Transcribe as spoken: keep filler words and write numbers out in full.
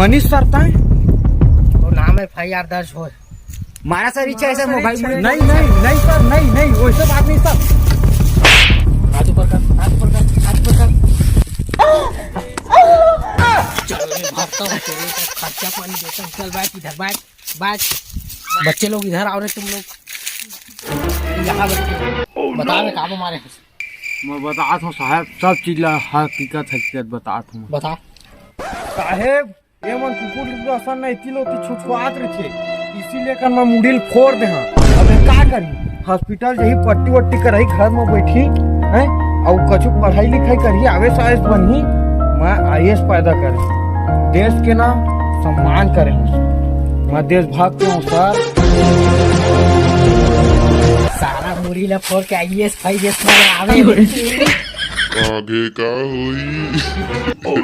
Manish sir, ताय? तो नाम एफ आई आर दर्ज होय। मारा सर, इच्छा ऐसे मोबाइल में। नहीं, नहीं, नहीं सर, नहीं, नहीं, वैसे बात नहीं सर। हाथ ऊपर कर, हाथ ऊपर कर, हाथ ऊपर कर। चल, मैं भागता हूँ, तेरे को खर्चा पानी देता हूँ। चल, बैठ इधर, बैठ, बैठ। बच्चे लोग इधर आओ रे, तुम लोग। यहाँ बैठ। बता रे, का मारे हैं? मैं बतात हूँ साहेब, सब चीज ला हकीकत, हकीकत बतात हूँ। बता। साहेब, ये मन कुकुर के असन न इति लोती छुछुआत रहिथे, इसीलिए कर मैं मुड़ी ल फोर दे हाँ। अब ये का करी? हॉस्पिटल जाही, पट्टी वट्टी कराही, घर में बैठी, हैं? अउ कछु पढ़ाई लिखाई करही, आईएएस बनही, मैं आईएएस पैदा करे, देश के ना सम्मान करे हूँ। मैं देशभक्त हूँ सर। सारा मुड़ी ला फोर के आईएएस फाईएएस बनावे। आगे का होई?